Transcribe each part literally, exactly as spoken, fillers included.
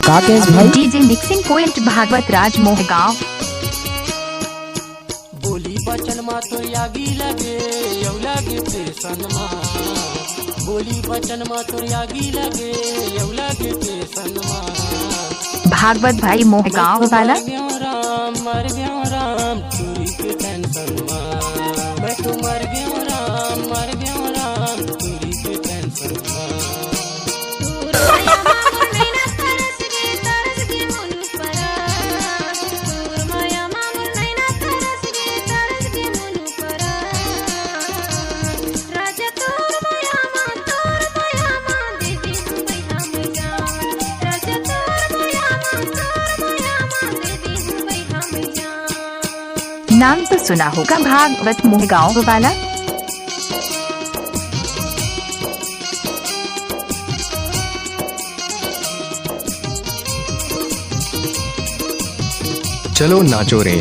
का कहेस भाई? DJ mixing point Bhagwat राज मोहगांव। बोली बचन मा तोर आगी लगे, यौ लगे फैशन मा। बोली बचन मा तोर आगी लगे, यौ लगे फैशन मा। भागवत भाई मोहगांव वाला। मर गयो राम, मर गयो राम, चोरी के टेंशन मा। मैं तो मर गयो राम, मर गयो राम, चोरी के टेंशन मा। नाम तो सुना होगा भागवत मोहगांव वाला। चलो नाचो रे।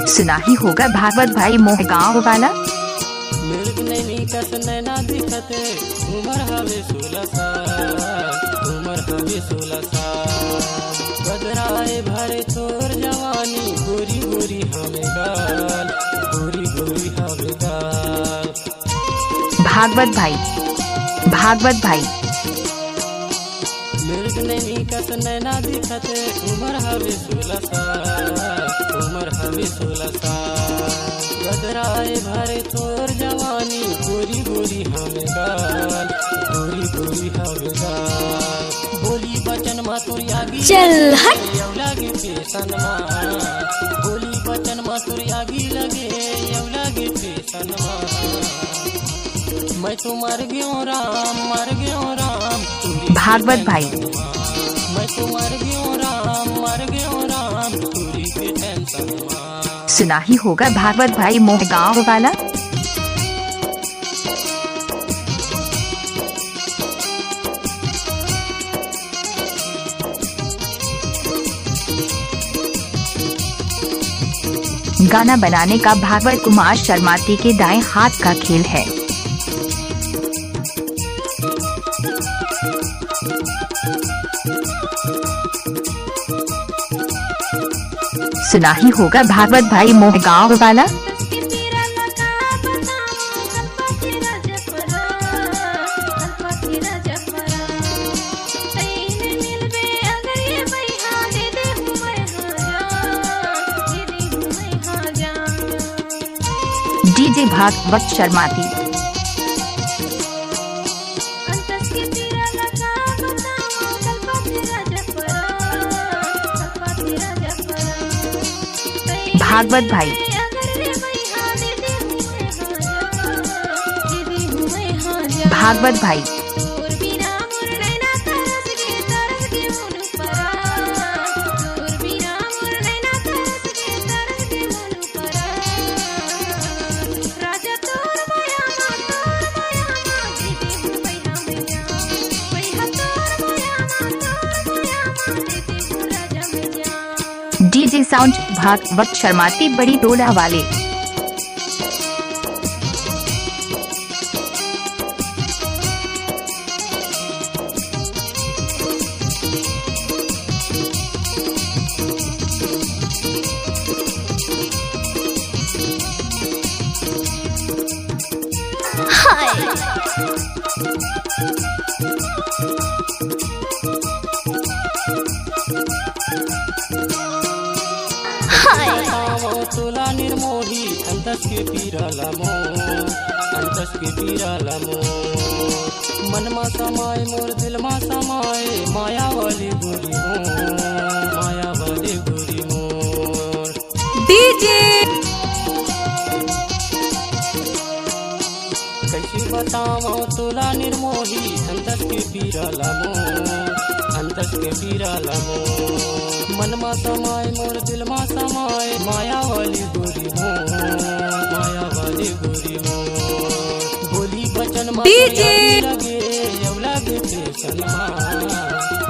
सुना ही होगा भागवत भाई मोहगांव वाला। मृग नैनी कस नैना दिखत, उमर हवे सोलह साल, उमर हवे सोलह साल। गदराए भरे तोर जवानी, गोरी गोरी हवे गाल, गोरी गोरी हवे गाल। भागवत भाई, भागवत भाई। मृग नैनी कस नैना दिखत, उमर हवे सोलह साल, उमर हवे सोलह साल। गदराए भरे तोर जवानी, गोरी गोरी हवे गाल, गोरी गोरी हवे गाल। बोली बचन मा तोर आगी चल हट। यौ लागे फैशन मा। बोली बचन मा तोर आगी लगे, यौ लागे फैशन मा। मैं तो मर गयो राम, मर गयो राम, चोरी के भागवत भाई। टेंशन मा। मैं तो मर गयो राम, मर गयो राम, चोरी के टेंशन मा। सुना ही होगा भागवत भाई मोहगांव वाला। गाना बनाने का भागवत कुमार शर्माती के दाएं हाथ का खेल है। सुना ही होगा भागवत भाई मोहगांव वाला। डीजे भागवत शर्माती। भागवत भाई। भागवत भाई। डीजे साउंड भागवत शर्माती बड़ी टोला वाले। हाय। हाय। बतावं तोला निर्मोही, अंतस के पीरा ला मोर, अंतस के पीरा ला मोर। मन मा समाए मोर, दिल मा समाए, माया वाली गोरी मोर, माया वाली गोरी मोर। डीजे। कइसे बतावं तोला निर्मोही, अंतस के पीरा ला मोर, अंतस के पीरा ला मोर। मन मा समाए मोर, दिल मा समाए, माया वाली गोरी मोर, माया वाली गोरी मोर। बोली बचन मा डीजे। तोर आगी लगे, यौ लागे फैशन मा।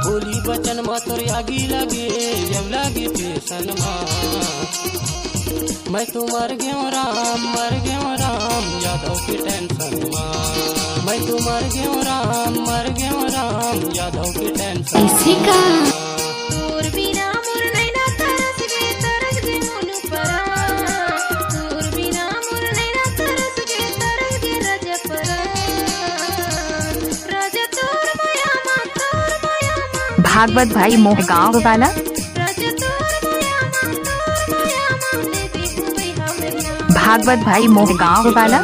बोली बचन मा तोर आगी लगे, यौ लागे लगी टेंशन मा। मैं तो मर गयो राम, मर गयो राम, यादव की टेंशन मा। मैं तो मर गयो राम, मर गयो राम, यादव की टेंशन। ऐसे का? तोर बिना मोर नैना तरस गे, तरस गे मोनु परान। तोर बिना मोर नैना तरस गे, तरस गे रजपरान। रज तोर माया मा, तोर माया मा। भागवत भाई मोहगांव वाला। भागवत भाई मोहगांव वाला।